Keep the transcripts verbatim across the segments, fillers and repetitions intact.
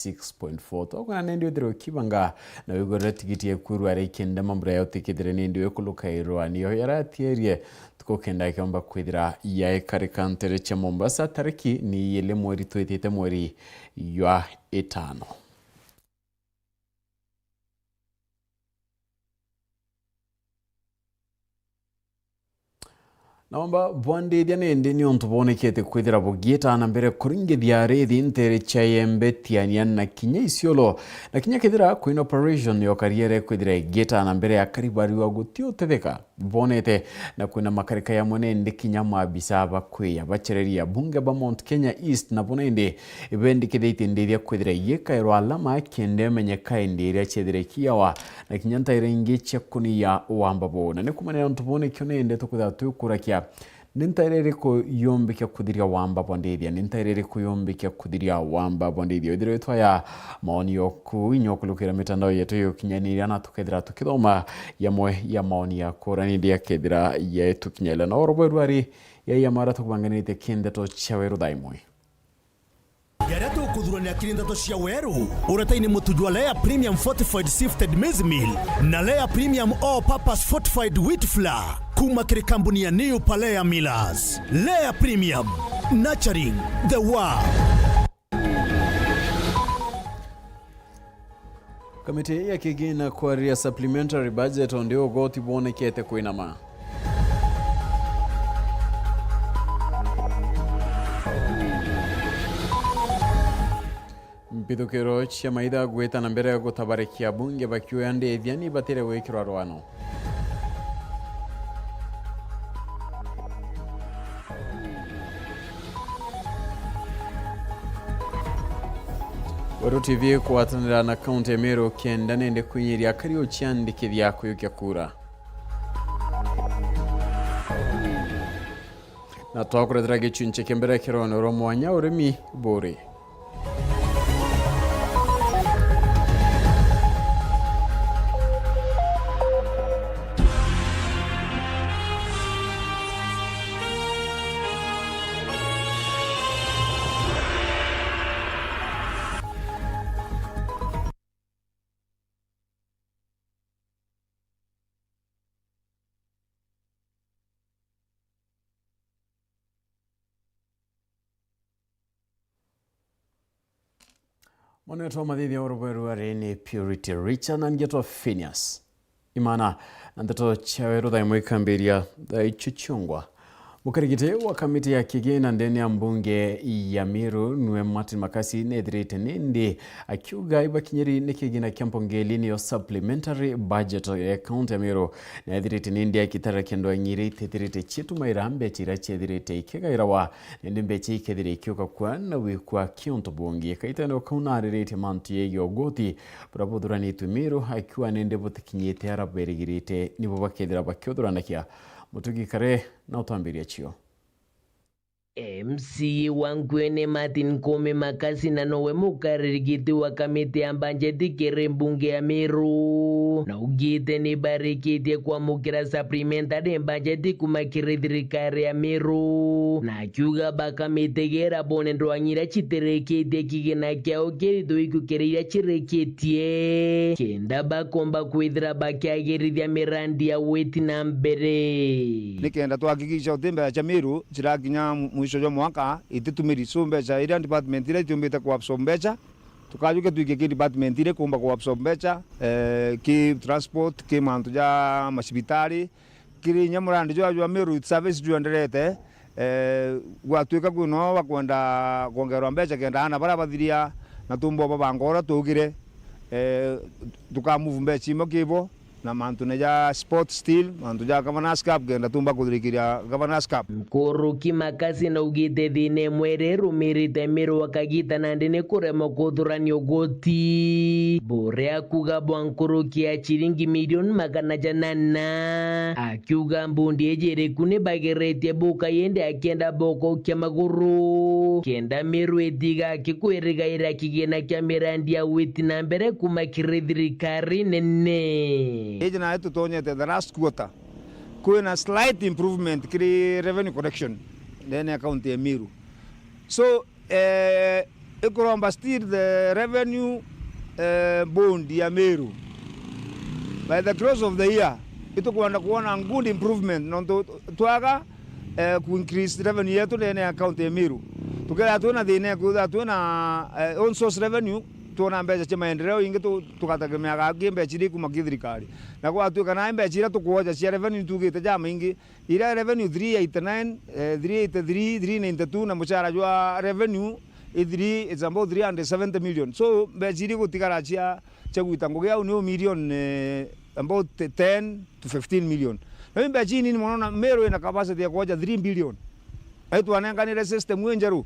six point four. Twakwona nindi withirwe ukibanga na wigurire tigiti eku rware ikenda mambura yao tikithire nindi wikulukairwa niyo yaratierie tuko kenda kiomba kwithira yaekarika ntere cia Mombasa. Tariki ni ile mweri twitite mweri ywa itano. Naomba bwandithia nindi ni untu bwonekete kwithira bugiita na mbere kuringithia rithi ntere cia Yembe tiania na kinya Isiolo, na kinya kethira kwina operation ya ukariere kwithira igiita na mbere ya karibariwa guti utetheka. Bonete na kwina makarika yamwe nindi kinya maabisa ba kwiya bacereria bunge ba Mount Kenya East nabo nindi ibendikithitie ndithia kwithira igikairwa alama kenda imenyeka indi iria ciethire ikiawa na kinya ntaira ingi cia kuniya wamba buu. Na ni kumanira untu buu nikio nindi tukwithira twikurakia, ni ntaira iriku yumbikia kuthiria wamba bwa ndithia? Ni ntaira iriku yumbikia kuthiria wamba bwa ndithia? Withirwe itwaya maoni yoku inya ukulukira mitandao yetu ya ukinyaniria na tukethira tukithoma yamwe ya maoni yaku ura nindi akethira yaetukinyela na oro bweru ari ya yamara tukubanganirite kindeto cia weru thaa imwe. Jaria tukuthurania kiri ndeto cia weru, uretaini mutu jwa Lea Premium Fortified Sifted Maize Meal na Lea Premium All Purpose Fortified Wheat Flour kuma kiri kambuni ya New Palea Millers. Lea Premium, nurturing the world. Kamiti ya kigina kwariria supplementary budget o ndio ugoti bwonekete kwinama. Mpithukiro cia maitha gwita na mbere gutabarikia bunge bakiuga ndithia ni batire gwikirwa rwano. Weru T V ikwatanira na kaunti ya Meru kenda nende kwinyiria akari uciandikithia kuyukia kura. Na twakuretera gicunci kia mbere kia rwano rwa mwanya urimi buri. Mwana wetu wa mathithia urubweru ari ni Purity Richard na ngetwa Phineas Imana, na ndeto cia weru thaa imwe ikambiria thaa icio ciongwa. Mukarigiti wa kamiti ya kigina ndene ya mbunge ya Meru nwe Martin Makasi nethirite nindi akiuga ibakinyiri ni kigina kia mbunge ili niyo supplementary budget ya kaunti ya Meru. Nethirite nindi akitara kendo ang'iri itethirite ciitumaira mbecha iria ciethirite ikigairawa, nindi mbecha ikethira ikiuka kwa na wikwa kiuntu bungi. Kaitano kau nariritie mantu yegii ugoti buria buthuranitwe Meru, akiuga nindi butikinyite ara berigirite nibo bakethira bakiuthuranakia. Mutugi Kare na utwambiria cio. M C A wa Nkuene Martin Koome Makasi na nowe mukariri giti wa kamiti ya mbanjeti kiri mbunge ya Meru, na augite ni barikitie kwamukira supplementary budget kuma kiri thirikari ya Meru, na akiuga bakamitegera bone ndwang'i iria citirikitie kigina kiao kirithwe iku kiri iria cirikitie, kenda bakomba kwithira bakiagirithia mirandi ya witi na mbere. Nikenda twahakikisha uti mbeca cia Meru cirakinya mwisho jwa mwaka ititumiri. So mbeca iria department iria itiumbite ku absorb mbeca, tukajukia twikie ki department iria ikumba ku absorb mbeca, eh, ki transport, ki mantu ja macibitari, kiri inya murandi jwa, jwa Meru Youth Service jwenderete, eh, gwatuika kwino bakwenda kwongerwa mbeca kenda ana baria bathiria na tumba babanga uria tugire, eh, tukamove mbeca imwe kibo. Na mantu ni ja sport still, mantu ja Governor's Cup, kenda tumba kuthirikiria Governor's Cup. Nkuruki Makasi naugite thina imwe iria irumirite Meru wa kagita nandi ni kuremwa kuthurania ugoti buria kuga bwa nkuruki ya ciringi milioni magana janana, akiuga mbundi iji iriku ni bageretie buka yende akienda bokokia maguru kenda Meru itiga akikwirigaira kigina kia mirandi ya witi na mbere kuma kiri thirikari nene. Iji nayo tutonyete the last quarter, kwina slight improvement kiri revenue collection ndene ya county ya Meru. So, eh, Ikuromba still the revenue, eh, board ya Meru. By the close of the year, itukwenda kuona good improvement, nontu twaga, eh, ku increase revenue yetu ndene ya county ya Meru. Tukethira twina thina ya kwithira twina, eh, own source revenue, twona mbeca cia maendeleo ingi tu-, tugategemeaga angi mbeca iria ikuma ki thirikari. Na gwatuika na mbeca iria tukwoja cia revenue tugite jamaingi, iria revenue three eighty-nine, eh, three eighty-three, three ninety-two, na mucara jwa revenue i three, it's about three hundred seventy million. So, mbeca iria igutigara cia, cia gwita ngugi au ni o million, eh, about ten to fifteen million. Na i mbeca inini mono, na Meru ina capacity ya kwoja three billion. Na itwanenganire system ii njeru,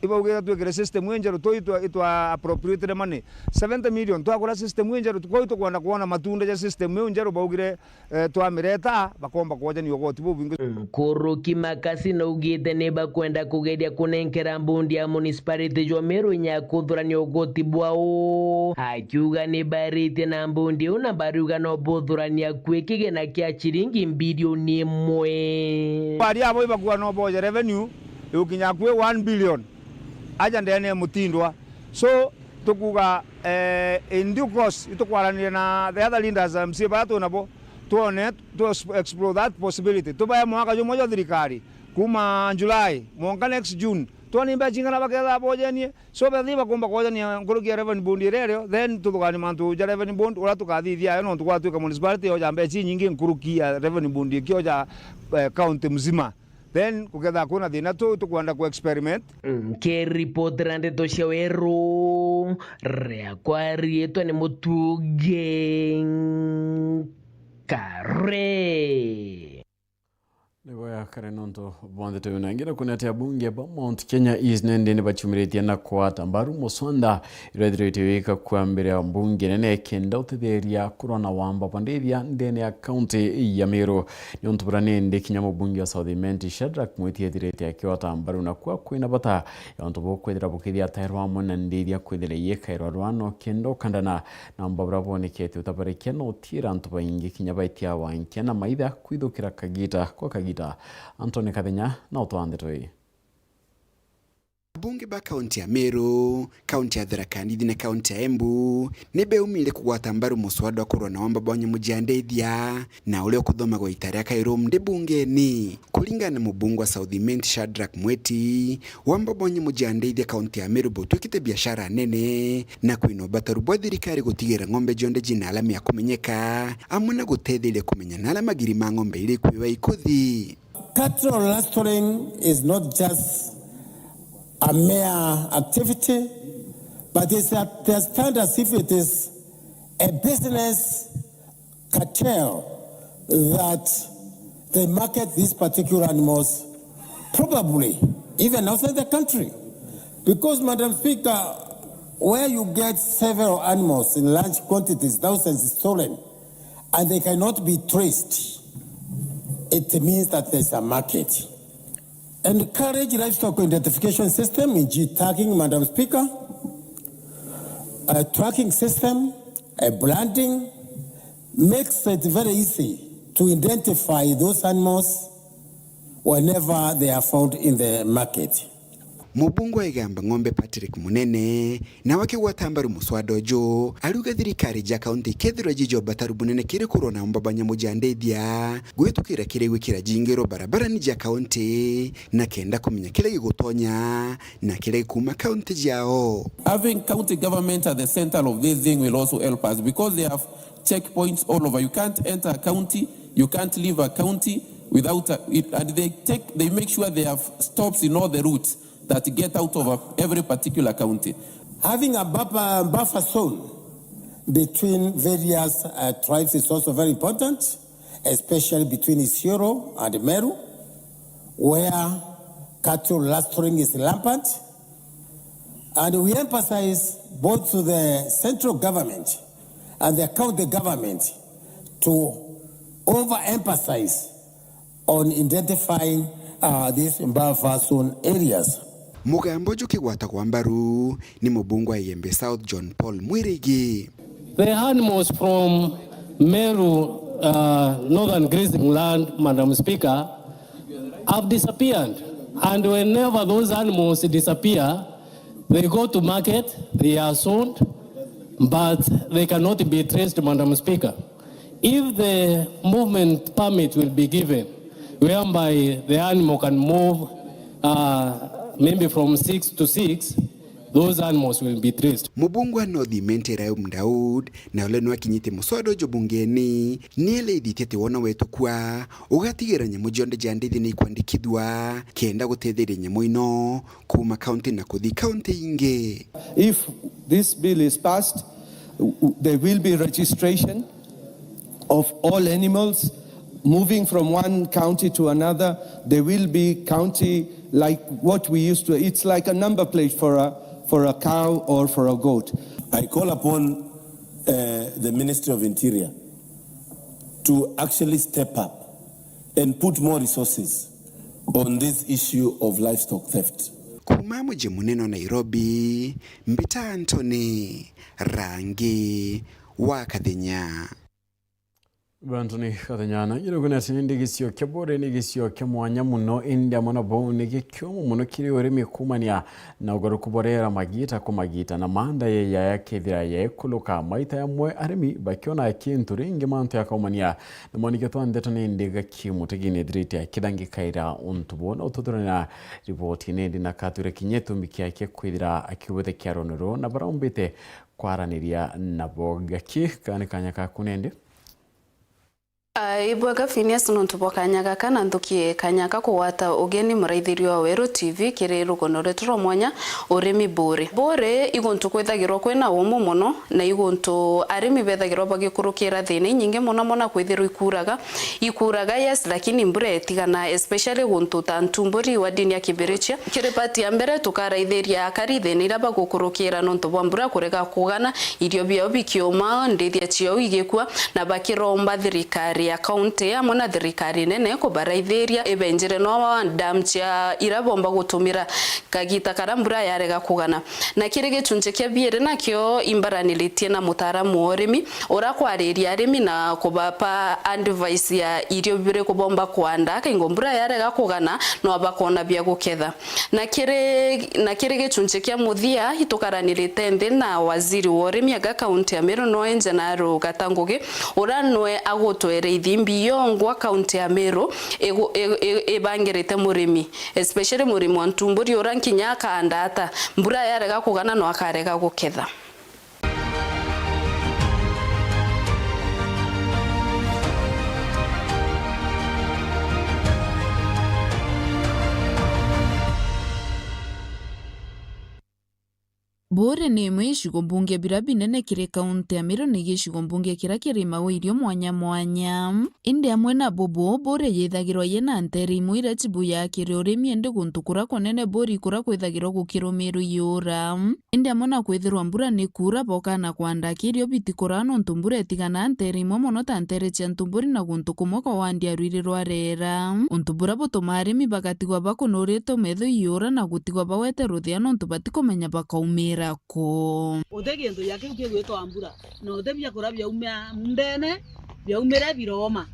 ibaugire twikire system ii njeru, tu itwa, itwa appropriated money seventy million, twakura system ii njeru, kwou tukwenda kwona matunda ja system iu njeru baugire, eh, twamireta, bakomba kwojania ugoti bubwingi. Nkuruki Makasi naugite ni bakwenda kugeria kunenkera mbundi ya municipality jwa Meru inya ya kuthurania ugoti bwao, akiuga ni baritie na mbundi iu na bariuga no buthurania kwi kigina kia ciringi mbirioni imwe. Bari abo ibakua no boje revenue igukinya kwi one billion aja ndene ya mutindwa. So, tukuga, eh, in due course, itukwaraniria na the other leaders, M C A baria twinabo, twone, tu explore that possibility. Tubae mwaka jumwe jwa thirikari, kuma July mwanka next June, twone mbeca ing'ana baketha bojenie. So, bethi bakumba kwojania nkuruki ya revenue board iria irio, then tuthuganie mantu ja revenue board, uria tukathithia ayo, nontu gwatuika municipality yoja mbeca inyingi nkuruki ya revenue board ikioja, eh, county mzima. Then kukethira kwina thina tu, tukwenda ku experiment. Nkiripotera ndeto cia Weru, riakwa riitwa ni Mutugi Kare. Nigo yakare nontu bonthe twina ngira kwina ati abunge ba Mount Kenya East nende ni bachumiritie na kwata mbaru muswanda iria ithirite wika kwambira mbunge nene kenda utetheria kurwa na wamba bwa ndithia ndene ya kaunti ya Meru. Nontu bura nindi kinya mubunge wa South Imenti Shadrack Mwiti ethirite akiota mbaru na kwa kwina bata ya untu bukwithira bukithia atairwa amwe na ndithia kwithira yikairwa rwano kenda ukandana na mba bura bwonekete utabarikia na utiira antu baingi kinya baitia wankia na maitha kwithukira kagita kwa kagita. Anthony Kathenya na utwaa ndeto ii. Abunge ba kaunti ya Meru, kaunti ya Tharaka Nithi na kaunti ya Embu ni beumire kugwata mbaru muswada wa kurwa na wamba bwa nyamu cia ndithia na uria ukuthomagwa ita ria kairu ndi bungeni. Kuringana na mubunge wa South Imenti Shadrack Mweti, wamba bwa nyamu cia ndithia kaunti ya Meru butwikite biashara nene na kwina ubataru bwa thirikari gutigira ng'ombe cionthe cina alama ya kumenyeka, amwe na gutetheria kumenya na ala magiri ma ng'ombe iria ikwiwa ikuthi. Cattle rustling is not just a mere activity, but it's a, they stand as if it is a business cartel that they market these particular animals, probably even outside the country. Because, Madam Speaker, where you get several animals in large quantities, thousands stolen, and they cannot be traced, it means that there's a market. Encourage livestock identification system in G tagging, Madam Speaker. A tracking system, a branding, makes it very easy to identify those animals whenever they are found in the market. Mubunge wa Igamba Ng'ombe Patrick Munene nawe akigwata mbaru muswada uju, ariuga thirikari ja kaunti ikethirwa jiji ubataru bunene kiri kurwa na mba bwa nyamu ja ndithia gwitukira kiri gwikira jingiro barabarani ja kaunti na kenda kumenya kiria gigutonya na kiria gikuuma kaunti jao. Having county government at the center of this thing will also help us because they have checkpoints all over. You can't enter a county, you can't leave a county without a, it, and they take, they make sure they have stops in all the routes that get out of a, every particular county. Having a buffer, buffer zone between various, uh, tribes is also very important, especially between Isiolo and Meru, where cattle rustling is rampant. And we emphasize both to the central government and the county government to overemphasize on identifying, uh, these buffer zone areas. Mugambo uju ukigwatagwa mbaru ni mubunge wa Igembe South John Paul Mwirigi. The animals from Meru, uh, Northern Grazing Land, Madam Speaker, have disappeared. And whenever those animals disappear, They go to market, they are sold, but they cannot be traced, Madam Speaker. If the movement permit will be given, whereby the animal can move, uh, maybe from six to six, those animals will be traced. Mubunge wa North Imenti Rayom Daud, na uria nwakinyite muswada uju bungeni, nierithitie ati wona wetukua ugatigira nyamu cionthe cia ndithi ni ikwandikithua kenda gutetheria nyamu ino kuuma kaunti na kuthi kaunti ingi. If this bill is passed, w-, w-, there will be registration of all animals moving from one county to another. There will be county like what we used to, it's like a number plate for a, for a cow or for a goat. I call upon, uh, the Ministry of Interior to actually step up and put more resources on this issue of livestock theft. Kuuma muji munene wa Nairobi, mbita Anthony Rangi wa Kathenya. Anthony Kathenya na irugu na sini ndigisio kia Buuri ni gisio kia mwanya muno, indi amwe na buu ni gikiumu muno kiri urimi kuumania na ugaruku bwa riera magiita kwa magiita, na maanda yeyaya kethira yaikuluka. Maita yamwe arimi bakiona kintu ringi mantu yakaumania na mwaniki twa ndeto ni ndiga ki Mutegi ni ethirite akithangikaira untu buu. Na ututhurania riboti ni ndi na katwire kinya itumi kiake kwithira akiubuthekia roni ruu na baraumbite kwaraniria nabo. Gaki kani kanya kaku ni ndi. Aa, ibwega Phineas nontu bwa kanya gaka na nthukie kanya ga kugwata ugeni muraithiria wa Weru T V kiri rugono rwetu rwa mwanya, urimi Buuri. Buuri i guntu kwithagirwa kwina umu mono, na i guntu arimi bethagirwa bagikurukira thina inyingi mono mono kwithirwa ikuuraga. Ikuuraga, yes, lakini mbura itigana, especially guntu ta Ntumburi wa dini ya Kibirichia. Kiri part ya mbere tukaraithiria akari thina iria bagukurukira nontu bwa mbura kurega kugana, irio biao bikiuma, ndithia ciao igikua, na bakiromba thirikari ya kaunti amwe na thirikari nene kubaraithiria ibenjire no dam cia iria bomba gutumira kagita karia mbura yarega kugana. Na kiri gicunci kia biiri nakio imbaraniritie na mutaaramu wa urimi uria kwariria arimi na kubapa advice ya irio biriku bomba kwanda, kaingo mbura yarega kugana no bakona bia guketha. Na kiri, na kiri gicunci kia muthia, itukaranirite nthi na waziri wa urimi aga kaunti ya Meru, noe Njenaru Gata Ngugi, uria noe agutwere ithimbi yongwa kaunti ya Meru igu-, i-, i-, ibangirite murimi, especially murimi wa Ntumburi uria nkinya akaanda ata, mbura yarega kugana no akarega guketha. Buuri ni imwe ya icigo mbunge biria binene kiri kaunti ya Meru, ni gicigo mbunge kiria kirimagwa irio mwanya mwanya. Indi amwe na bubu, Buuri yithagirwa yina nteere imwe iria cibuyaa kiri urimi, indi guntu kuria kunene Buuri kuria kwithagirwa gukirumirwa iura. Indi amwe na kwithirwa mbura ni kuura, boka na kwanda kirio bitikura nontu mbura itigana nteere imwe mono ta nteere cia Ntumburi na guntu kumwe kwa wandi ya Rwiri rwa Reera. Untu buria butumaa arimi bagatigwa bakunuritwe metho iura na gutigwa bagwete ruthia nontu batikumenya bakaumira ku. Uti gintu gia kiu kigwitwa mbura, na uti biakuria biaumia ndene, biaumire biroma.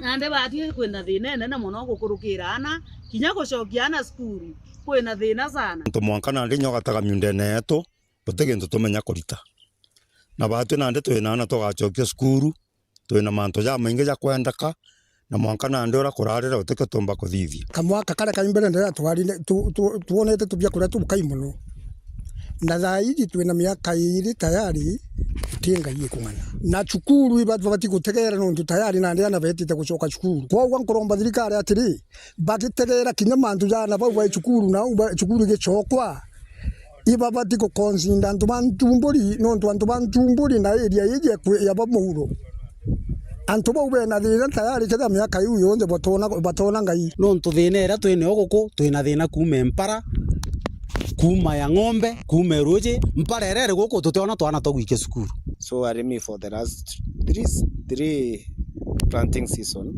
Nandi baatwi kwina thina inene mono gukurukira aana, kinya gucokia aana cukuru kwina thina sana. Antu mwanka nandi inya ugataga miundene yetu, guti gintu tumenya kurita. Na baatwi nandi twina aana tugacokia cukuru, twina mantu jamaingi ja kwendeka, na mwanka nandi uria kurarira utikio tumba kuthithia. Kamwaka karia kai mbere ndiratwarire, tu-, tu-, twonete tubia kuria tubukai mono. Na thaa iji twina miaka iiri tayari, ti ngai ikung'ana. Na cukuru iba-, babati gutegera nontu tayari nandi aana betite gucoka cukuru. Kwoguo nkuromba thirikari atiri, bagitegera kinya mantu ja aana bau bai cukuru, na au ba-, cukuru igicokwa, ibabati guconsider antu ba Ntumburi, nontu antu ba Ntumburi na area iji ekwi-, ya ba Muuro. Antu bau bena thina tayari, kethira miaka iu yonthe batona, batona ngai. Nontu thina iria twinayo guku, twina thina kuuma Mpara, kuuma ya ng'ombe, kuuma Ruji, Mpara iria iri guku tutiona twana twa gwikia cukuru. So arimi for the last three, three planting season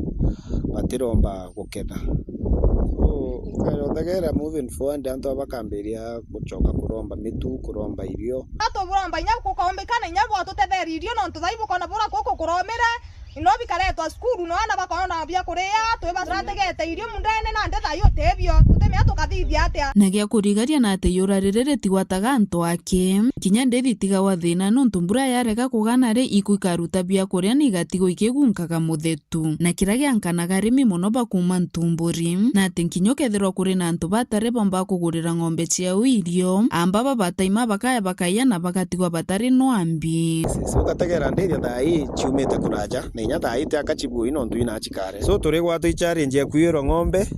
batiromba guketha. So, ukeethagirira moving forward, antu aba bakambiria gucoka kuromba mitu, kuromba irio. Atuburomba inya gukaumbikana inya bwatutetheria irio, nontu thaa ii bukona bura kuku kuromire, ino bikaretwa cukuru, no aana bakona bia kuria, twi baturategete irio mundene, nandi thaa ii utibio. Tuti Tukathithia atia? Na gia kurigaria na ati iura riri ritigwataga antu ake. Kinya ndithi itigagwa thina, nontu mbura yarega kugana ri, iku ikaruta biakuria na igatigwa ikigunkaga muthetu. Na kiria giankanaga arimi mono ba kuuma Ntumburi, na ati nkinya ukethirwa kuri na antu batari bomba kugurira ng'ombe ciao irio, amba babataima bakaya bakaiya na bagatigwa batari no ambi. So ugategera ndithia thaa ii ciumite kuraja, na inya thaa ii tiaka cibui nontu ina cikare. So turigwatwa i challenge ya kwiyirwa ng'ombe,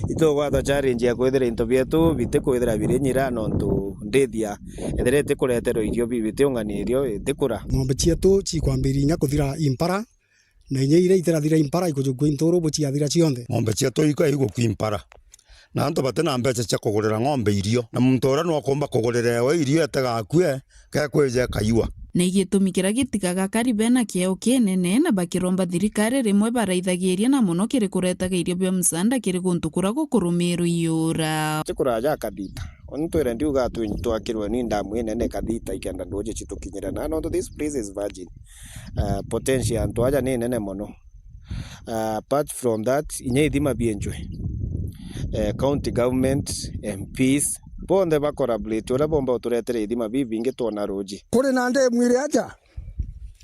itugwatwa challenge ya kwithira into bietu bitikwithira biri nyira nontu ndithia ethira itikureterwa irio bi-, bitiung'ania irio itikura. Ng'ombe cietu cikwambiria inya kuthira impara, na inya iria itirathira impara ikujukua inturu buciathira cionthe. Ng'ombe cietu iko igukua impara. Na antu bati na mbeca cia kugurira ng'ombe irio. Na muntu uria nwakumba kugurira ewe irio etegakue, gekwija ekaiwa. Na igitumi kiria gitigaga akari bena kieo kinene na bakiromba thirikari rimwe baraithagiria na mono kiri kuretaga irio bia msaada kiri guntu kuria gukurumirwa iura. Ti kuraja Kathita. Uni twire ndiuga twi-, twakirwe ni ndamu inene Kathita ikenda nduuji citukinyire na nontu this place is virgin. Uh, potential ya antu aja ni nene mono. Uh, apart from that, inya ithima bienjwe. Uh, county government, M Ps, bonthe ba collaborate uria bomba uturetere ithima bibingi twona ruuji. Kuri na ndemu iri aja,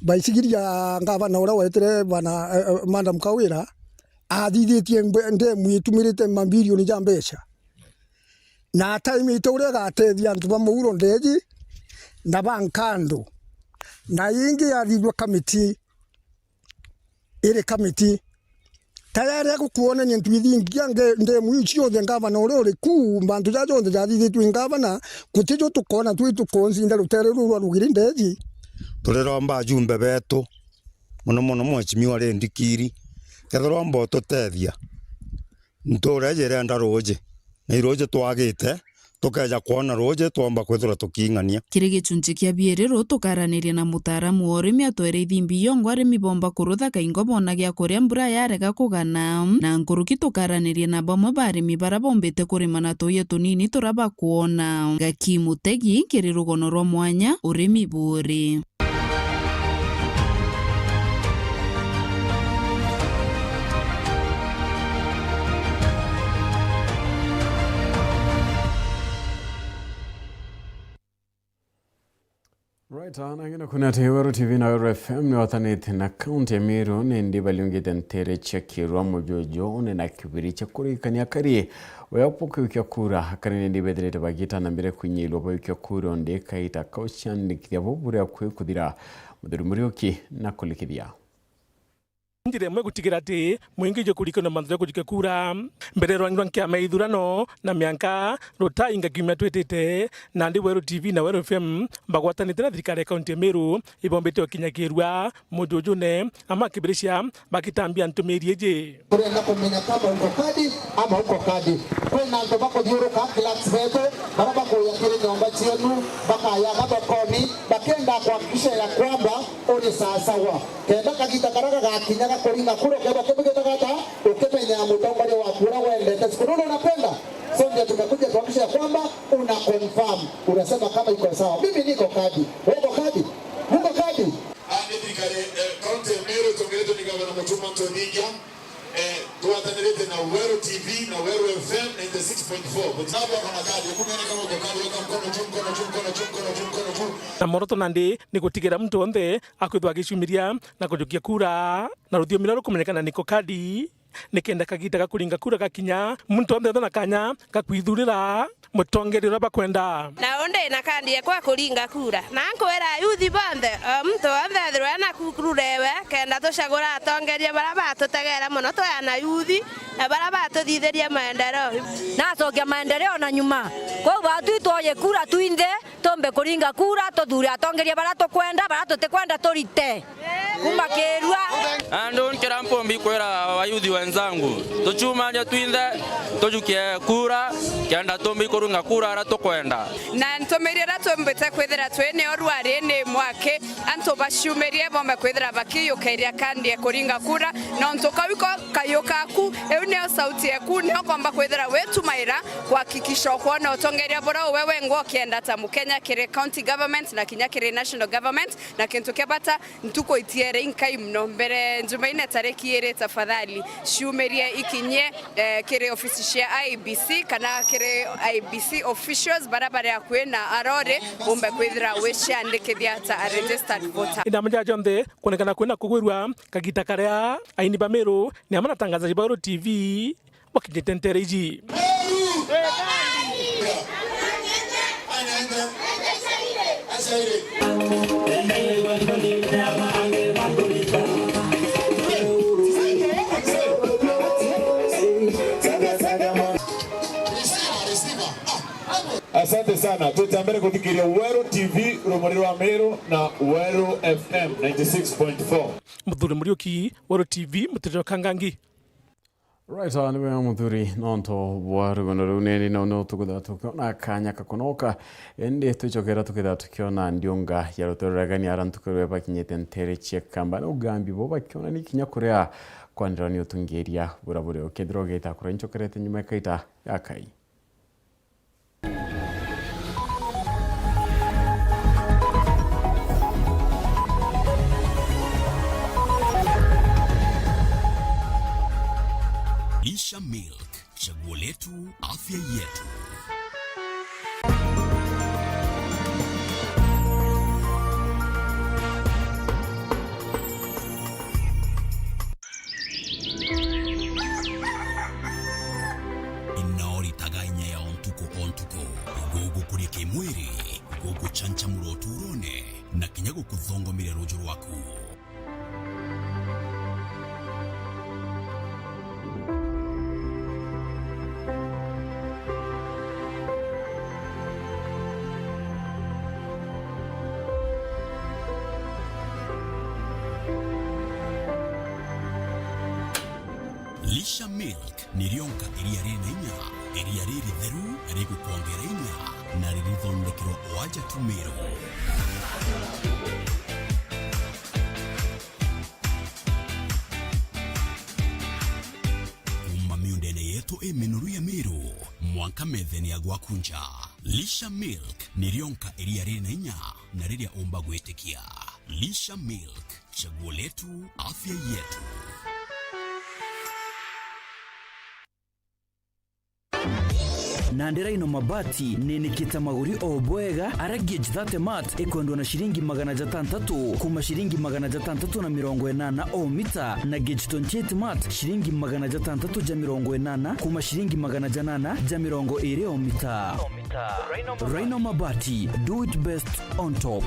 baicigiria ngavana uria wetire bana, eh, eh, Madam Kawira, athithitie mbe-, ndemu itumirite mabilioni ja mbeca. Na ataimite uria igatethia antu ba Muuro ndeji na ba Nkandu. Na ingi yathithua kamiti, iri kamiti. Tayari agukwonania ntwithingia nge-, ndemu iu ciothe ngavana uria uri ku, mantu ja jonthe jathithitue i ngavana, guti jo tukona twi tukoncinda rutere ruu rwa rugiri ndeji. Turiromba ajumbe betu, mono mono Mheshimiwa Ray Ndikiri, kethirwa mba ututethia. Ntuura iji irenda ruuji, na iruuji twagite, tukeeja kwona ruuji, twomba kwithirwa tukiing'ania. Kiri gichunchi kia biiri ruu, tukaraniria na mutaaramu wa urimi atwere ithimbi yongwa arimi bomba kurutha kaingo boona gia kuria mbura yarega kugana, na nkuruki tukaraniria na bamwe ba arimi baria bombite kurima na tuuya tunini turia bakwona. Gaki Mutegi, kiri rugono rwa mwanya, urimi buuri. Right, ah, na ngina kuna ati Weru T V na Weru F M ni watanite na kaunti ya Meru, ni ndi baliungite ntere cia Kirwa, Mujuju, ni na kibiri cia kurikania kari. Wea bukiukia kura, akari ni ndi bethirite bagita na mbere kwinyilwa baiukia kura, ndi kaita kauciandikithia buburia kwi kuthira. Muthuri Muriuki na kulikithia. Njira imwe gutigira ati mwingi jwe kurikana mantu ja kujukia kura. Mbere rwangi rwa nkiama ya ithurano na mianka rutainga kiumia twitite, nandi Weru T V na Weru F M bagwatanite na thirikari ya kaunti ya Meru ibombite ukinyakirua mujujune, ama kibiricia bakitambia ntumiri iji. Turenda kumenya kama uko kadi ama uko kadi. Kwina antu bakuthiuruka clerks betu, bara bakuya kiri nyomba cienu, bakaya gathokoni, bakenda kuhakikisha ya kwamba uri sawasawa. Kenda kagita kara gagakinya ga kuringa kura, ukethwa ukibigita gata, ukimenya mutongoria waku uria wendete. Siku nuru unapenda? So ndio tumekuja tuhakikisha ya kwamba una confirm. Unasema kama iko sawa. Mimi niko kadi. Wewe uko kadi? Muko kadi? Ani thirikari, eh, kaunti ya Meru itongeretwe ni gavana Mutuma Ntwethingia, eh, twatanirite na Weru T V na Weru F M ninety six point four. But nabo wako na kadi, hebu nione kama uko kadi, weka mkono juu, mkono juu, mkono juu, mkono juu, mkono juu. Na mworoto nandi ni gutigira muntu wonthe akwithwa agicumiria na kujukia kura na ruthiomi ruria rukumenyekana niko kadi, nikenda kagita ga kuringa kura gakinya, muntu wonthe ethwe na kanya ga kwithurira mutongeria uria bakwenda. Na undi na kandi yakwa kuringa kura. Na nkwira ayuthi bonthe, o muntu wonthe ethirwe ena ku-, kura ewe, kenda tucagura atongeria baria batutegera mono twi ana yuthi, na baria batuthithiria maendeleo. Nacokia maendeleo na nyuma. Kwou batwi twoye kura twinthe, tumbe kuringa kura, tuthure atongeria baria tukwenda, baria tutikwenda turite. Kuma Kirua. Andu nkira mpumbi kwira ayuthi wenzangu, tuchumanie twinthe, tujukie kura, kenda tumbi kurunga kura aria tukwenda. Na ntumiri iria tumbite kwithira twi nio rwari ni mwaki, antu Ubaciumirie bombe kwithira bakiyukairia kandi ya kuringa kura, nontu kau iko kayu kaku, iu niyo sauti yeku, niyo ukomba kwithira witumaira kuhakikisha ukwona utongeria buria uwe wengwa ukienda ta Mukenya kiri county government na kinya kiri national government. Na kintu kia bata, ntuku itiere inkai mono mbere Jumaine tariki iri, tafadhali ciumirie ikinyie eh, kiri ofisi cia I E B C kana kiri I E B C officials baria bari akui na arori umbe kwithira wiciandikithia ta a registered voter. Inama ja jonthe kuonekana kwina kugwirua kagita karia aini ba Meru ni amwe na atangazaji ba Weru T V bakinyite ntere iji. Asante sana. Tutambere kuthikiria Weru T V, rumuri rwa Meru na Weru F M ninety six point four. Muthuri Muriuki, Weru T V, mutiriro Kangangi. Right, ah, niwe muthuri nontu bwa rugono ruu nini no no tukutha tukiona kanya kakonoka. Indi twicokera tukitha tukiona ndiunga ya rutere rwa gani ara ntuku rwe bakinyite ntere cia kamba na ugambi bo bakionani kinya kuria kwanirwa ni utungiria bura buri ukethira ugita kuria ncokerete nyuma ikaita ya kai. Lisha Milk, chaguo letu, afya yetu. Ino ritaga inya ya o ntuku o ntuku, gugukuria kimwiri, guguchanchamura uturone, na kinya gukuthongomeria ruju rwaku. Lisha Milk ni rionka iria riri na inya, iria riritheru, rigukwongera inya, na ririthondekerwa o aja tu Meru. Kuuma miundene yetu i minoru ya Meru, mwanka methene ya gwaku nja. Lisha Milk ni rionka iria riri na inya na riria umba gwitikia. Lisha Milk, chaguo letu, afya yetu. Nandi Rhino Mabati ninikite maguri o bwega, aria gauge thirty mat ikwendwa na ciringi magana jatantatu kuuma ciringi magana jatantatu na mirongo inana o mita, na gauge twenty-eight mat ciringi magana jatantatu ja mirongo inana kuuma ciringi magana janana ja mirongo iri o mita. Rhino Mabati, do it best on top.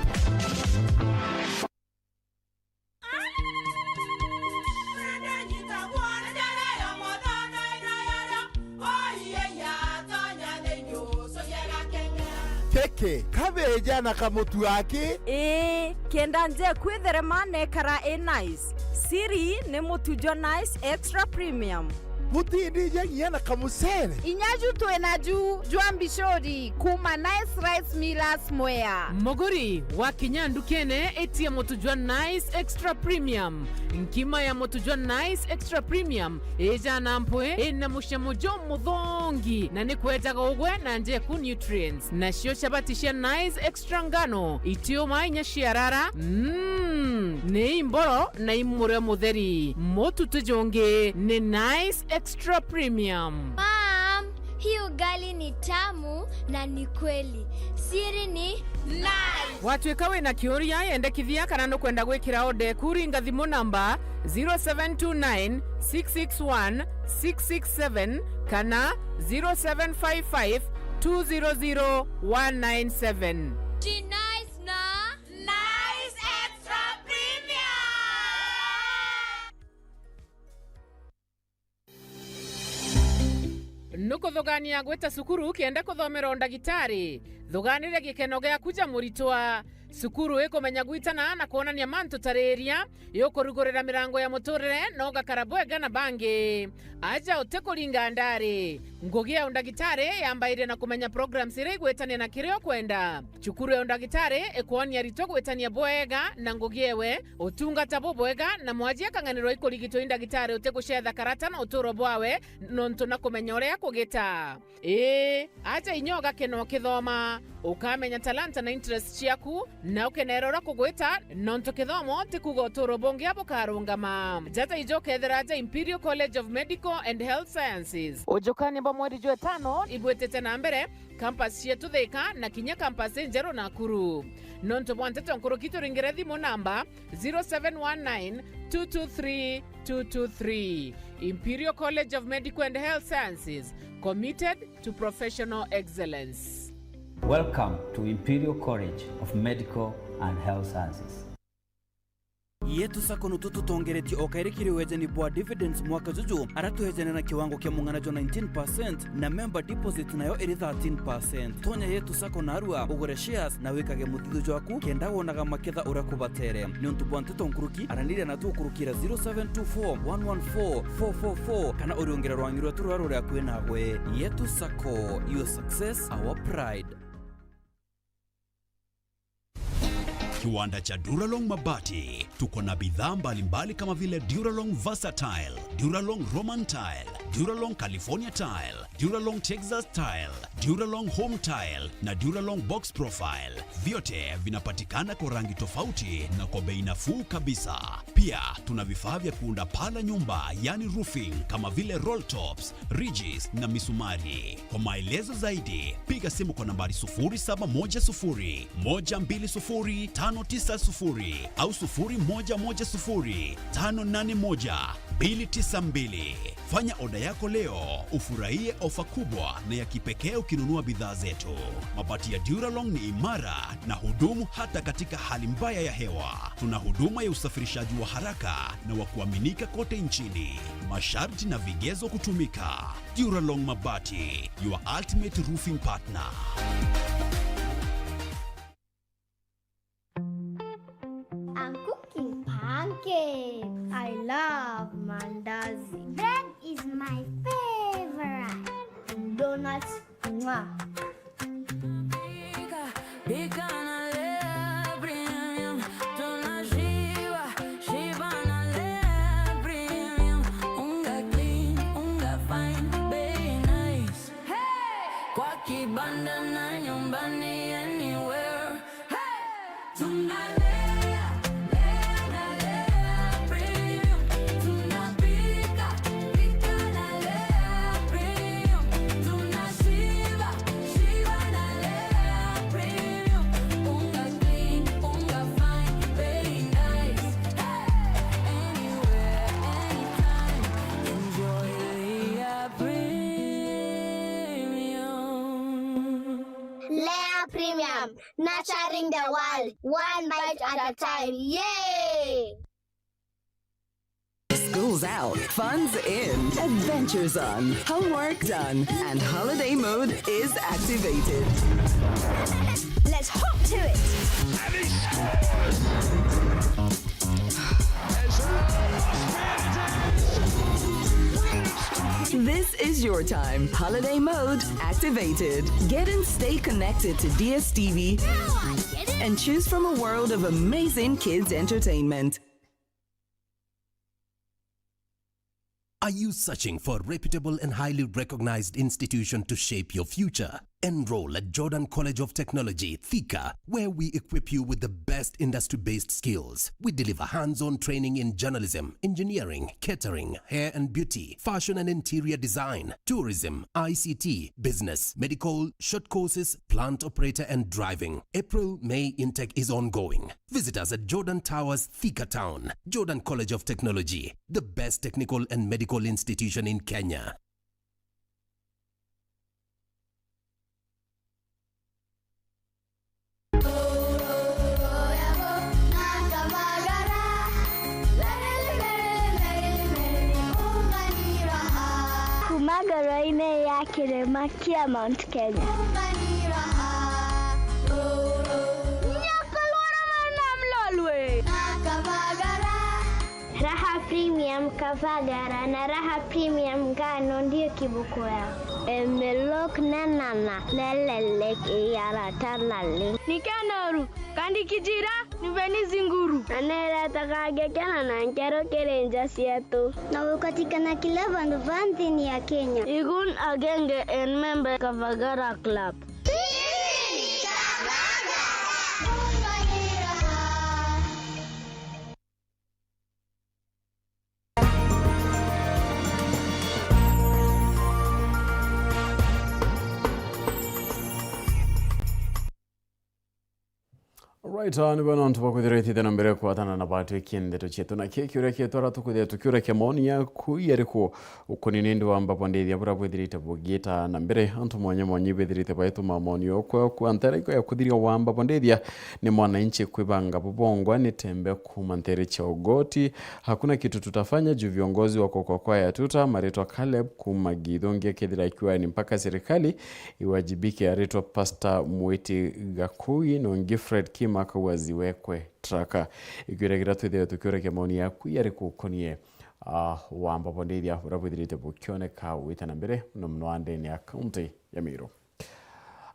Kiki, kabeja na kamutu aki? Ii, kenda nje kwitherema nekara i nice. Siri ni mutu jwa Nice Extra Premium. Butindija nginya na kamucere? Inya ju twina ju jwa mbicuri kuuma Nice Rice Millers Mwea. Muguri, wakinya ndukene, itia mutu jwa Nice Extra Premium. Nkima ya mutu jwa Nice Extra Premium ijaa na mpwi, ina mucamo jumuthongi, na ni kwejaga ugwe na njeku nutrients. Nacio chabati cia Nice Extra Ngano, itiuma inya ciarara, mm, ni imboro na i murio mutheri. Mutu ti jungi, ni Nice Extra Premium. Mom, hii ugali ni tamu na ni kweli. Siri ni Nice. Watwika wina kiuria, yendekithia kana nukwenda gwikira order eku, ringa thimu namba zero seven two nine, six six one, six six seven kana zero seven five five, two zero zero, one nine seven. Ji Nice na Nice Extra Premium. Nukuthugania gwita cukuru kenda kuthomera undagitari? Thuganire gikeno giaku ja muritwa. Cukuru ikumenya gwitana na kwonania mantu ta riria, yukurugurira mirango ya muturire na ugakara bwega na bangi. Aja utikuringa ndari. Ngugi ya undagitari yambairie na kumenya programs iria igwitania na kiria ukwenda. Cukuru ya undagitari ikwonia aritwa gwitania bwega na ngugi ewe, utungata bubwega, na mwaji akang'anirwa ikurigitwa i ndagitari utigucetha karata na uturo bwawe, nontu na kumenya uria akugita. Ii, aja inya ugakena ukithoma, ukamenya talanta na interest ciaku, na ukenera uria kugwita, nontu kithomo ti kuuga uturo bungi bukarungama. Jaja ijo ukethira aja Imperial College of Medical and Health Sciences. Ujukania bwa mweri jwa itano ibwitite na mbere, campus cietu Thika na kinya campus injeru Nakuru. Nontu bwa nteto nkuruki, turingire thimu namba zero seven one nine two two three two two three. Imperial College of Medical and Health Sciences, committed to professional excellence. Welcome to Imperial College of Medical and Health Sciences. Yetu Sacco nutu tutongeretie o kairi kiri wejani bwa dividends mwaka juju, ara twejane na kiwango kia mung'ana jwa nineteen percent, na member deposit nayo iri thirteen percent. Tonya Yetu Sacco narua, ugure shares na wikage muthithu jwaku, kenda wonaga maketha uria kubatere. Niuntu bwa nteto nkuruki, araniria na tukurukira zero seven two four one one four four four four, kana uriungire rwangi rwetu ruria ruri akui nawe. Yetu Sacco, your success, our pride. Kiwanda cha Duralong Mabati. Tuko na bidhaa mbalimbali kama vile Duralong Versatile, Duralong Roman Tile, Duralong California Tile, Duralong Texas Tile, Duralong Home Tile na Duralong Box Profile. Vyote vinapatikana kwa rangi tofauti na kwa bei nafuu kabisa. Pia tuna vifaa vya kuunda paa la nyumba, yani roofing, kama vile roll tops, ridges na misumari. Kwa maelezo zaidi, piga simu kwa nambari sufuri saba moja sufuri, moja mbili sufuri, tano tisa sufuri au sufuri moja moja sufuri, tano nane moja, mbili tisa mbili. Fanya oda yako leo, ufurahie ofa kubwa na ya kipekee ukinunua bidhaa zetu. Mabati ya Duralong ni imara na hudumu hata katika hali mbaya ya hewa. Tuna huduma ya usafirishaji wa haraka na wa kuaminika kote nchini. Masharti na vigezo kutumika. Duralong Mabati, your ultimate roofing partner. I'm cooking pancakes. I love mandazi. Bread is my favorite. Donuts, mwah. Pika, pika na Lea Premium. Tunashiba, shiba na Lea Premium. Unga clean, unga fine, bei nice. Hey! Kwa kibanda na nyumbani, anywhere. Hey! Tunalea, lea na Lea Premium. Tunapika, pika na Lea Premium. Tunashiba, shiba na Lea Premium. Unga clean, unga fine, very nice. Hey! Anywhere, anytime. Enjoy Lea Premium. Lea Premium, nurturing the world, one bite at a time. Yay! School's out, fun's in, adventure's on, homework done, and holiday mode is activated. Let's hop to it! And he scores! This is your time. Holiday mode activated. Get and stay connected to D S T V and choose from a world of amazing kids entertainment. Are you searching for a reputable and highly recognized institution to shape your future? Enroll at Jordan College of Technology, Thika, where we equip you with the best industry-based skills. We deliver hands-on training in journalism, engineering, catering, hair and beauty, fashion and interior design, tourism, I C T, business, medical, short courses, plant operator and driving. April, May intake is ongoing. Visit us at Jordan Towers, Thika Town. Jordan College of Technology, the best technical and medical institution in Kenya. Kuma ngoro-inĩ ya kĩrĩma kĩa Mount Kenya. Nyoka rwa Premium Kavagara na Raha Premium Ngano ndio kibuku yao. Emelok nenana nelelek iyara tanali. Nikenoru, kandi kijira, niveni zinguru. Na neretaga ngekena na nkero kiri nja cietu. Na gukatikana kila vandu va nthini ya Kenya. Igun agenge and member Kavagara Club. Right, ah, nibona antu bakwithira itite na mbere kwatana na batwikie ndeto cietu, na kii kiuria kietu ara tukwithira tukiuria kia maoni yaku yariku ukuni nindi wa mbabo ndithia bura bwithirite bugiita na mbere. Antu mwanya mwanya ibethirite baituma maoni okwa kwa ntera iko ya kuthiria wa mbabo ndithia ni mwananchi kwibanga bubongwa ni tembe kuma ntere cia ugoti. Hakuna kitu tutafanya juu viongozi wako kwa kwaya tuta. Maritwa Caleb kuma Githungi akethira akiwa ni mpaka serikali iwajibike. Aritwa Pastor Mwiti Gakui no Gifred Kima akauga ziwekwe traka. Ikiuria kiria twithire tukiuria kia maoni yaku yari kukonie, ah, wamba bondithia buria bwithirite bukioneka gwita na mbere muno muno andene ya kaunti ya Meru.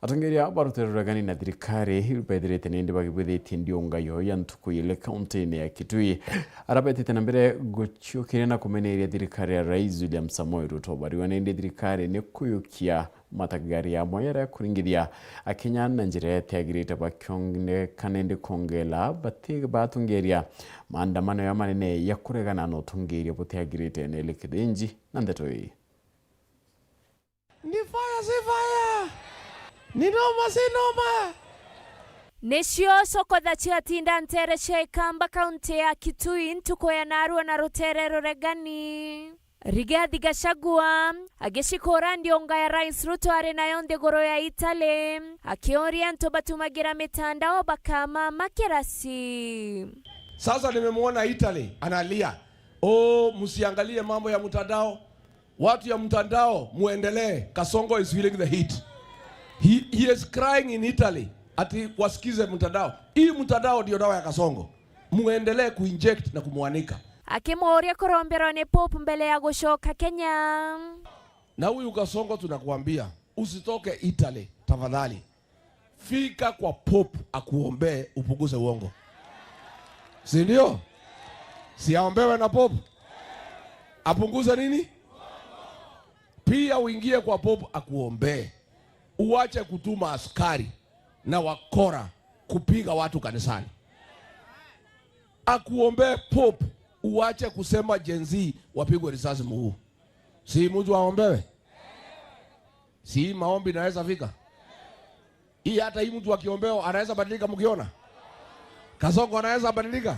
Atongeria ba rutere ruregani na thirikari bethirite nindi bagibwithitie ndiunga yo ya ntuku ile kaunti-ini ya Kitui. Ara betite na mbere guciukiria na kumeneria thirikari ya Rais William Samoei Ruto. Bariwa nindi thirikari ni kuyukia matagari amwe yaria kuringithia Akenya na njira itiagirite bakioneka nindi kongela bati batongeria maandamano ya manene ya kuregana na utongeria butiagirite. Neli Kithinji na ndeto ii. Ni fire si fire? Ni noma si noma? Nicio cokotha ciatinda ntere cia Ikamba, kaunti ya Kitui, ntuku ya narua na rutere ruregani. Rigathi Gachagua agicikura ndiunga ya Rais Ruto ari nayo nthiguru ya Italy, akiuria antu batumagira mitandao bakamama kirasi. Sasa nimemwona Italy analia, "Oh, msiangalie mambo ya mtandao." Watu ya mtandao, muendelee. Kasongo is feeling the heat. He, he is crying in Italy. Ati wasikize mtandao. Hii mtandao ndio dawa ya Kasongo. Muendelee kuinject na kumwanika. Akimuuria kuromberwa ni Pope mbele ya gucoka Kenya. Na huyu Kasongo tunakuambia, usitoke Italy, tafadhali. Fika kwa Pope akuombee upunguze uongo. Si ndio? Si aombewe na Pope? Apunguze nini? Pia uingie kwa Pope akuombee. Uache kutuma askari na wakora kupiga watu kanisani. Akuombee Pope, uache kusema Gen Z wapigwe risasi mguu. Si mtu aombewe? Si hii maombi inaweza fika? Hii hata hii mtu akiombeo anaweza badilika mkiona? Kasongo anaweza badilika?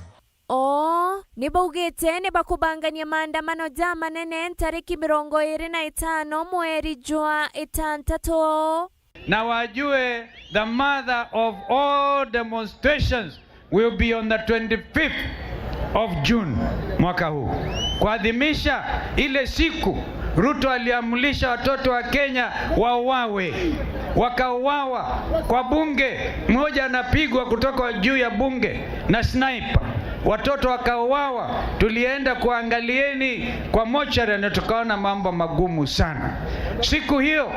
Oo, ni baugite ni bakubangania maandamano ja manene ntariki mirongo iri na itano mweri jwa itantatu. Na wajue the mother of all demonstrations will be on the twenty-fifth of June mwaka huu, kuadhimisha ile siku Ruto aliamrisha watoto wa Kenya wauawe, wakauawa kwa bunge, mmoja anapigwa kutoka juu ya bunge na sniper, watoto wakauawa. Tulienda kuangalieni kwa mochari na tukaona mambo magumu sana siku hiyo.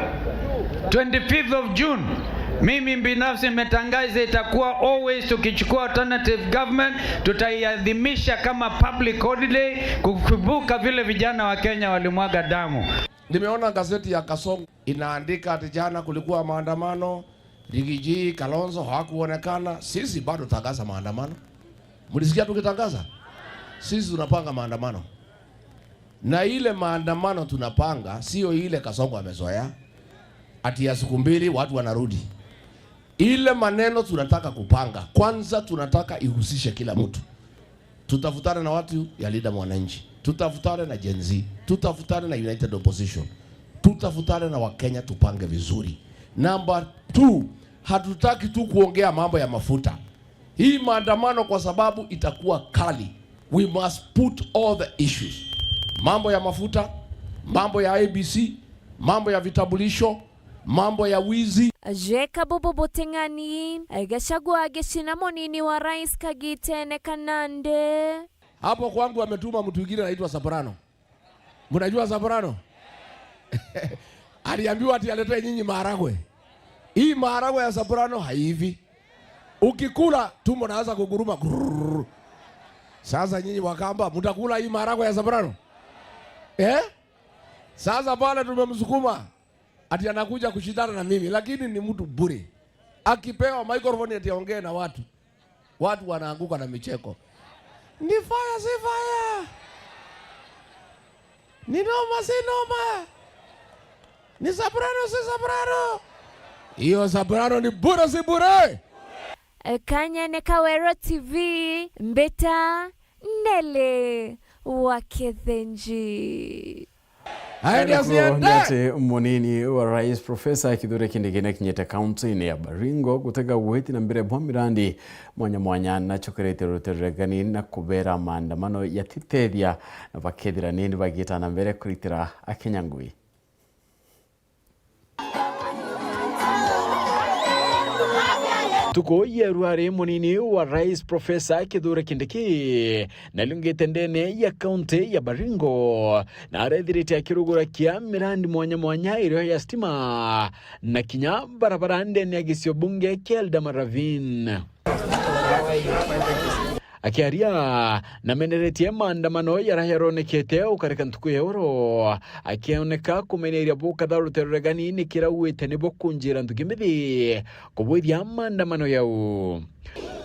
Twenty-fifth of June, mimi binafsi nimetangaza itakuwa always, tukichukua alternative government, tutaiadhimisha kama public holiday, kukumbuka vile vijana wa Kenya walimwaga damu. Nimeona gazeti ya Kasongo inaandika ati jana kulikuwa maandamano, Rigiji, Kalonzo hawakuonekana. Sisi bado tangaza maandamano. Mlisikia tukitangaza? Sisi tunapanga maandamano. Na ile maandamano tunapanga, sio ile Kasongo amezoea, ati ya siku mbili watu wanarudi. Ile maneno tunataka kupanga, kwanza tunataka ihusishe kila mtu. Tutafutane na watu ya Linda Mwananchi, tutafutane na Gen Z, tutafutane na United Opposition, tutafutane na Wakenya, tupange vizuri. Number two, hatutaki tu kuongea mambo ya mafuta. Hii maandamano kwa sababu itakuwa kali. We must put all the issues. Mambo ya mafuta, mambo ya I E B C, mambo ya vitambulisho, mambo ya wizi. Jeka bubu buting'ani, Gachagua agicina munini wa rais kagitene kanande. Hapo kwangu ametuma mtu mwingine anaitwa Soprano. Mnajua Soprano? Aliambiwa ati aletee nyinyi maharagwe. Hii maharagwe ya Soprano haivi. Ukikula, tumbo naanza kuguruma. Grrrr. Sasa nyinyi Wakamba, mtakula hii maharagwe ya Soprano? Eh? Sasa pale tumemsukuma. Ati anakuja kushindana na mimi, lakini ni mtu bure. Akipewa microphone ati aongee na watu, watu wanaanguka na micheko. Ni fire, si fire? Ni noma, si noma? Ni Soprano, si Soprano? Hiyo Soprano ni bure, si bure? Kanyene ka Weru T V, mbita Nelly wa Kithinji. Aende asiende. Ati munini wa rais Professor Kithure Kindiki nakinyite kaunti-ini ya Baringo gutega witi na mbere bwa mirandi mwanya mwanya nacokerete rutereregani na kubera maandamano yatitethia na bakethira nini bagita na mbere kuritira Akenya ngui. Ntuku yeru ari munini wa rais Professor Kithure Kindiki nalungite ndene ya kaunti ya Baringo, na arethirite akirugura kia mirandi mwanya mwanya irio ya stima na kinya barabara ndene ya gisio bunge kia Eldama Ravine. Akiaria, nameneretie maandamano jaria jaronekete ukarika ntuku ya oro, akioneka kumeneria bukatha rutereregani ni kirauite ni bukunjira ntuki mbithi kubwithia maandamano jau.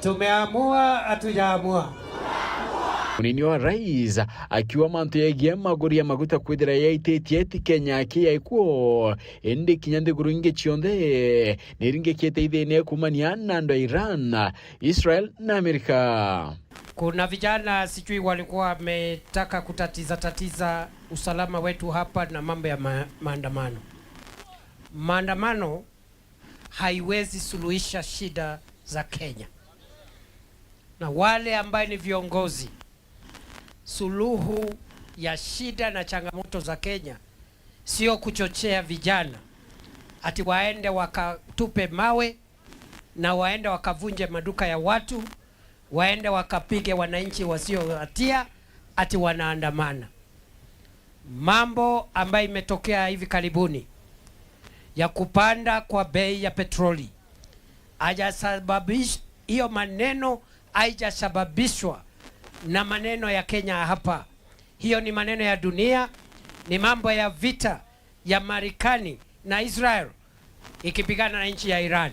Tumeamua, hatujaamua. Munini wa rais akiuga mantu yegie maguri ya maguta kwithira yaititie ti Kenya aki yaikuo, indi kinya nthiguru ingi cionthe niringikite ithina kumania na andu a Iran, Israel na Amerika. Kuna vijana sijui walikuwa wametaka kutatiza tatiza usalama wetu hapa na mambo ya ma-, maandamano. Maandamano haiwezi suluhisha shida za Kenya. Na wale ambaye ni viongozi, suluhu ya shida na changamoto za Kenya sio kuchochea vijana ati waende wakatupe mawe na waende wakavunje maduka ya watu, waende wakapige wananchi wasio hatia ati wanaandamana. Mambo ambayo imetokea hivi karibuni ya kupanda kwa bei ya petroli, hajasababish-, hiyo maneno haijasababishwa na maneno ya Kenya hapa. Hiyo ni maneno ya dunia, ni mambo ya vita ya Marekani na Israel ikipigana na nchi ya Iran.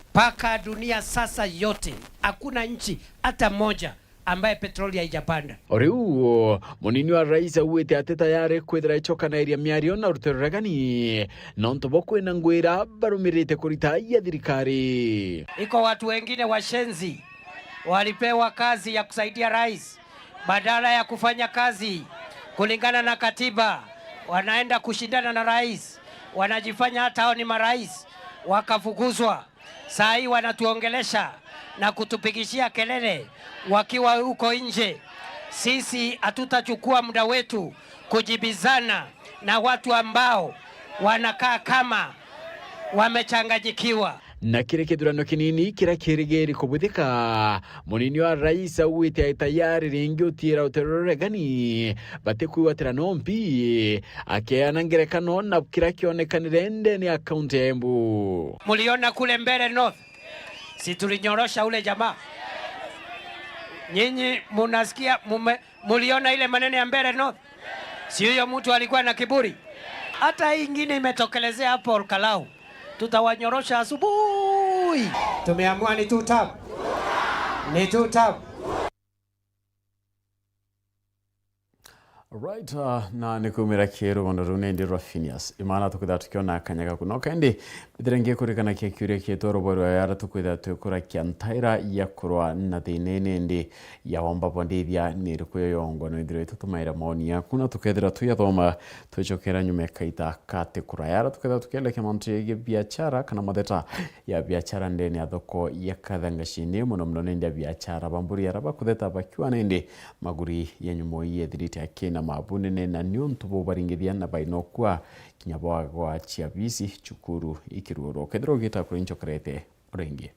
Mpaka dunia sasa yote, hakuna nchi hata moja ambaye petroli haijapanda. O riu, munini wa rais augite ati tayari kwithira icokaniria miario na rutereregani, nontu bo kwina ngwira barumirite kurita ya thirikari. Iko watu wengine washenzi walipewa kazi ya kusaidia rais, badala ya kufanya kazi kulingana na katiba, wanaenda kushindana na rais, wanajifanya hata hao ni marais, wakafukuzwa. Saa hii wanatuongelesha na kutupigishia kelele wakiwa huko nje. Sisi hatutachukua muda wetu kujibizana na watu ambao wanakaa kama wamechanganyikiwa. Na kiri kithurano kinini kiria kirigiri kubwithika, munini wa rais augite ai tayari ringi utiira utereregani batikwigwatira nompi, akeana ngerekano na kiria kionekanire ndene ya kaunti ya Embu. Muliona kule Mbeere North? Si tulinyorosha ule jamaa? Nyinyi munasikia, mume-, muliona ile maneno ya Mbeere North? Si huyo mtu alikuwa na kiburi? Hata hii ingine imetokelezea hapo Olkalau. Tutawanyorosha asubuhi. Tumeamua ni two term. Ni two term. Right, uh, na ni kumira kiri rugono ruu nindi rwa Phineas. Imana tukwithira tukiona kanya gaku. No kendi, mbithire ngikurikanakia kiuria kietu rubori rwa yara tukwithira twikurakia ntaira ya kurwa na thina indi ya wamba bwa ndithia ni iriku yo yongwa no ithirwe itutumaira maoni yaku na tukethira tuyathoma twicokera nyuma ya kaita kati kuraya. Ara tukethira tukielekia mantu yegie biachara kana matheta ya biachara ndene ya thoko ya Kathangashini, muno muno nende ya biachara ba mburi ara bakutheta bakiwa nende maguri ya nyumo yethirite akina mabunene na niuntu bubaringithia na bainokua kinya bwagwa cia bisi cukuru ikirurwo. Kethira ugita kuri nchokerete uringi.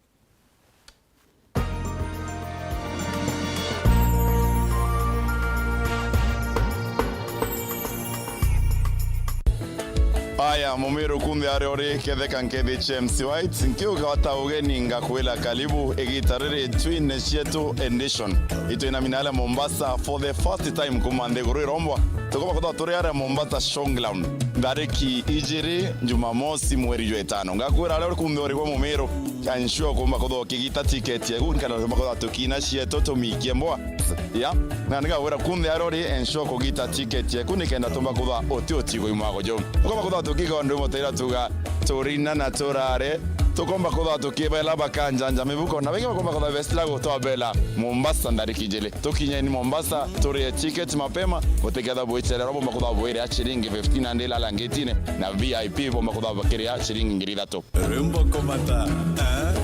Aya, Mumiru kunthe aria uri, ketheka nkethi cha M C White, nkiugwata ugeni ngakwira karibu igita riri Twin Cietu Edition. Itwina minale Mombasa for the first time kuma nthiguru irombwa. Tukumba kuthwa turi aria Mombasa Showground. Ndariki ijiri, Jumamosi, mweri jwa itano. Ngakwira aria uri kunthe uri gwa Mumiru, ensure kumba kuthwa ukigita ticket yaku, nikenda tumba kuthwa tukina cietu tumikie mboa. Ya, na nigagwira kunthe aria uri, ensure kugita ticket yaku nikenda tumba kuthwa uti utigo imwago jo. Tukumba kuthwa tukiga undu mutaira tuga, turina na turare, tukomba kuthwa tukibela bakanjanja mibuko, na bengi bakomba kuthwa bestira gutwabela Mombasa ndariki ijiri. Tukinyeni Mombasa, turie ticket mapema, butiketha bwichererwa, bomba kuthwa bwiria ciringi fifteen hundred lala ngitine, na V I P bomba kuthwa bakiria ciringi ngiri ithatu. Rwimbo kumata, eh?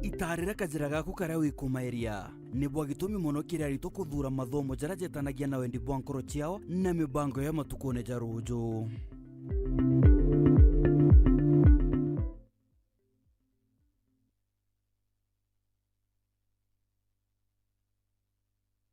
Itarira kajira gaku karia wikumairia. Ni bwa gitumi mono kiri aritwa kuthuura mathomo jaria jetanagia na wendi bwa nkoro ciao na mibango ya matukune ja ruuju.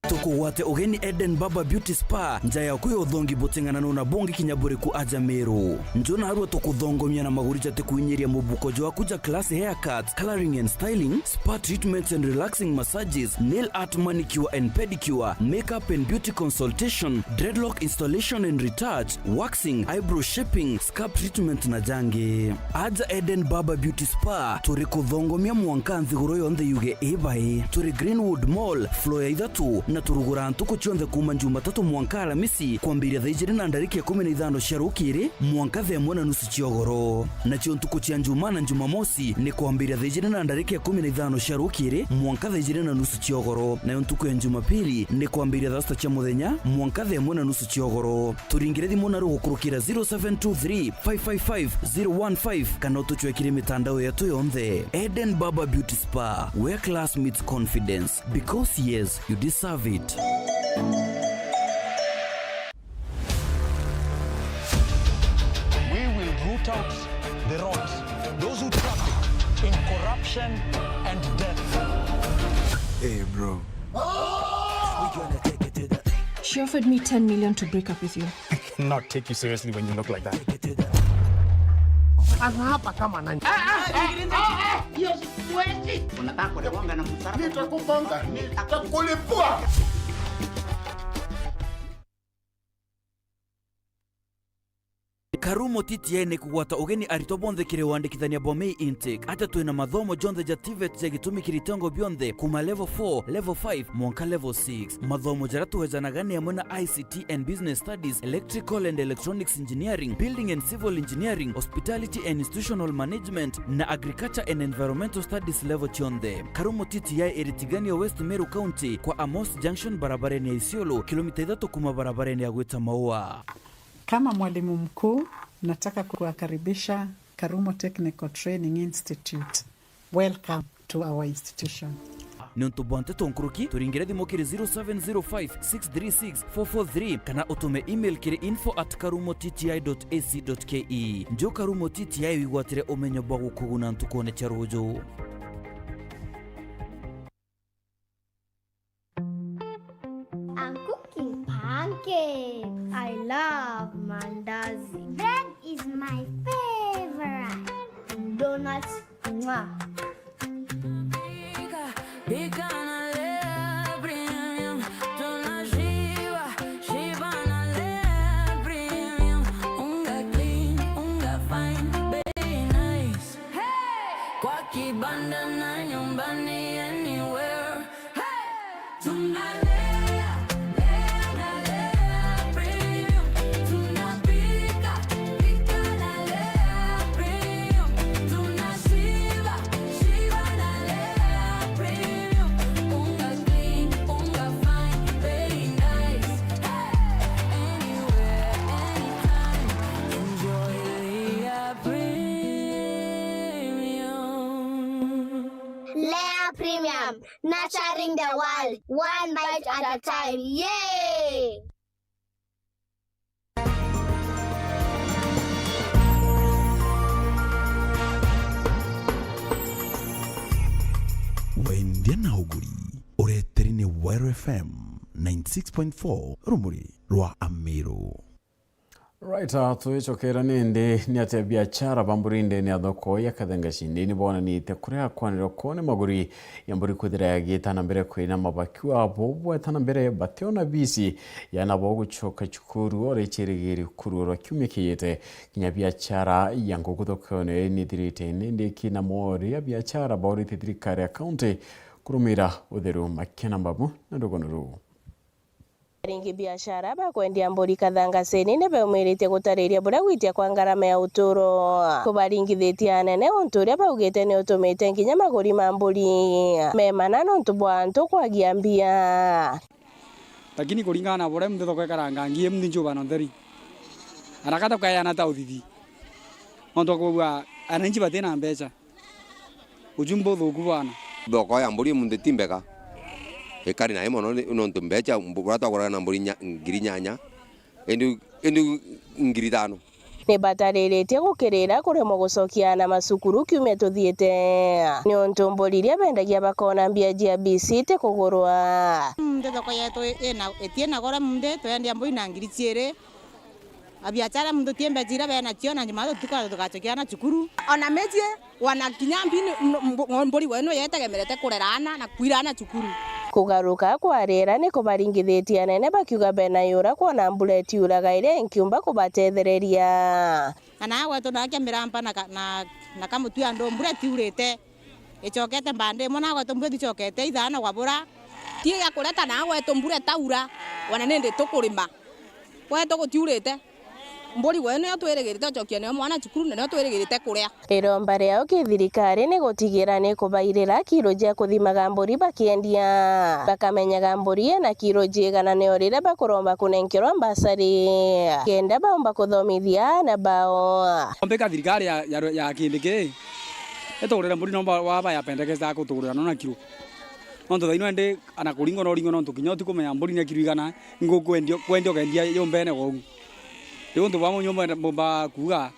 Tukugwate ugeni Eden Barber Beauty Spa, nja yaku ya uthongi buting'ananu na bungi kinya buriku aja Meru. Nju narua tukuthongomia na maguri jatikuinyiria mubuko jwaku ja classy haircuts, colouring and styling, spa treatments and relaxing massages, nail art, manicure and pedicure, makeup and beauty consultation, dreadlock installation and retouch, waxing, eyebrow shaping, scalp treatment na jangi. Aja Eden Barber Beauty Spa, turi kuthongomia mwanka nthiguru yonthe yuge i bai. Turi Greenwood Mall, floor ya ithatu, na turuguraa ntuku cionthe kuuma Jumatatu mwanka Aramisi, kwambiria thaa ijiri na ndariki ya kumi na ithano cia rukiri, mwanka thaa imwe na nusu cia ugoro. Nacio ntuku cia Njumaa na Jumamosi ni kwambiria thaa ijiri na ndariki ya kumi na ithano cia rukiri, mwanka thaa ijiri na nusu cia ugoro. Nayo ntuku ya Jumapili ni kwambiria thaa sita cia muthenya, mwanka thaa imwe na nusu cia ugoro. Turingire thimu na rugukurukira zero seven two three, five five five, zero one five, kana utucwekire mitandao yetu yonthe. Eden Barber Beauty Spa, where class meets confidence. Because yes, you deserve it. We will root out the rot, those who traffic in corruption and death. Hey, bro. She offered me ten million to break up with you. I cannot take you seriously when you look like that. Anaapa kama nani? Hiyo siwezi. Unataka kunigonga na msara? Nitakugonga. Nitakulipua. Karumo T T I ni kugwata ugeni aritwa bonthe kiri wandikithania bwa May Intake. Aja twina mathomo jonthe ja TVET ja gitumi kiri itengo bionthe, kuma level four, level five, mwanka level six. Mathomo jaria tuejanaga ni amwe na I C T and Business Studies, Electrical and Electronics Engineering, Building and Civil Engineering, Hospitality and Institutional Management, na Agriculture and Environmental Studies level cionthe. Karumo T T I iri Tigania West Meru County, kwa Amos Junction, barabarene ya Isiolo, kilomita ithatu kuma barabarene ya gwita Maua. Kama mwalimu mkuu, nataka kuwakaribisha Karumo Technical Training Institute. Welcome to our institution. Niuntu bwa nteto nkuruki, turingire thimu kiri zero seven zero five, six three six, four four three, kana utume email kiri info at karumo T T I dot A C dot K E. Nju Karumo T T I wigwatire umenyo bwa gukuguna ntukune cia ruuju. Bread is my favorite. Donuts, mwah. Kwa kibanda na nyumbani, anywhere. Hey! Tunalea, lea, na lea premium. Tunapika, pika na lea premium. Tunashiba, shiba na lea premium. Unga clean, unga fine, very nice. Hey! Anywhere, anytime. Enjoy Lea Premium. Lea Premium, nurturing the world, one bite at a time. Yay! Wendia na uguri, ureteri ni Wire F M ninety six point four, rumuri rwa Amiru. Right, ah, twicokera nindi ni atia biachara ba mburi ndene ya thoko ya Kathengecini ni bonanite kuria kwanirwa kwone maguri ya mburi kwithira yagiita na mbere kwina mabaki wabo bweta na mbere bationa bisi ya nabo gucoka cukuru ori cirigiri kurua rwa kiumia kiyite. Kinya biachara ya nguku thokone nithirite nindi kina mori ya biachara baurite thirikari ya kaunti kurumira utheru makena mbabu na ndugono ruu. Aringi biashara ba kwendia mburi Kathangaseni ni baumirite gutariria buria gwitia kwa ngarama ya uturo kubaringithitie anene, untu uria baugite ni utumite nginya maguri ma mburi memana nontu bwa antu kwagia mbia. Lakini kuringana na buria muntu thoko ikarangangi, muntu nchuba na ntheri. Anakata kayana ta uthithi. Nontu akwigua ananchi batina mbeca. Ujumbe uthuku bwana. Thoko ya mburi muntu ti mbega. Ikari nayo mono ni, nontu mbeca mbu-, buria twaguraga na mburi nya-, ngiri nyanya, indi, indi ngiri ithano. Ni batariritie gukirira kuremwa gucokia aana macukuru kiumia tuthiite, niuntu mburi iria bendagia bakona mbia cia bisi ti kugurwa. Muntu thoko yetu ina, itina goro muntu, twendia mburi na ngiri ciiri. Abiachara muntu ti mbeca iria benacio, na Jumatatu tuka tugacokia aana cukuru. Ona miji, wana kinya mbi ni, no, mbu-, mburi wenu yetegemerete kurera aana na kwira aana cukuru. Kugaruka kwa riera ni kubaringithitie anene bakiuga bena yura kwona mbura itiuraga iria inkiumba kubatethereria. Na nawe gwetu na kia mirampa na ka-, na, na kamutu ya ndu mbura itiurite. Icokete mbandi imwe, na gwetu mbura icokete ithano gwa bura. Ti ya kureta na gwetu mbura itaura, wana nindi tukurima. Gwetu gutiurite. Mburi gwe niyo twirigirite ucokia nayo mwana cukuru, na niyo twirigirite kuria. Riromba riao ki thirikari ni gutigira ni kubairira kiro cia kuthimaga mburi bakiendia. Bakamenyaga mburi ina kiro ciigana nio riria bakuromba kunenkerwa mbasari, kenda baumba kuthomithia aana bao. Ombika thirikari ya, ya, ya kindi ki, itugurire mburi nomba waba ya pendekeza kutugurira nona kiro. Nontu thaino indi ana kuringwa no ringwa nontu kinya utikumenya mburi ni kiro igana, nguku kwendio, kwendio kendia yumbene wou. Riu untu bamwe nyumba mumba kuuga,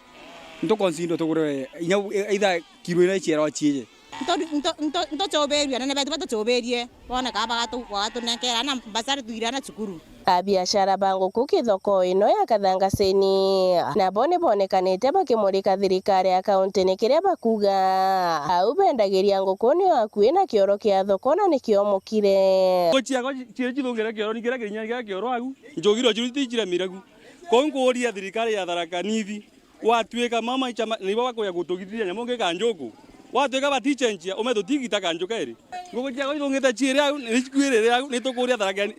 ntukonsindo tugure inya either kiro ina iciarwa ciije. Nto-, nto-, nto-, ntochubirue, anene betu batuchubirie, bone kana bagatu-, bagatunenkera na mbasari twire na cukuru. Abiashara ba nguku kithoko ino ya Kathangaseni nabo ni bonekanite bakimurika thirikari ya kaunti ni kiria bakuga. Au bendagiria nguku nio akui na kioro kia thoko na ni kiomokire. Nguku ciakwa ci-, ciiri cithungire kioro, ni kiria kinya kia kioro au. Njugiro ciru ti ciremire ku. Kou nkuuria thirikari ya Tharaka Nithi, gwatuika mama ichama, nibo bakuja gutugitithia nyamu ngi kanjuku. Gwatuika batichenjia, ume tutigita kanjuka iri. Nguku ciakwa ithungite ciiri au, ni cikuirire au, ni tukuuria Tharaka Ni-,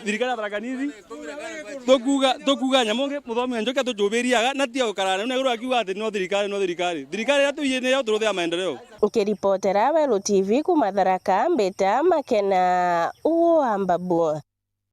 thirikari ya Tharaka Nithi. Tukuuga, tukuuga nyamu ngi muthomi wa njuki atuchubirie aga, na tia gukara na iguru akiuga ati no thirikari, no thirikari. Thirikari iria tuiye niyo turuthia maendeleo. Nkiripotera Weru T V kuuma Tharaka, mbita Makena wa Mbabu.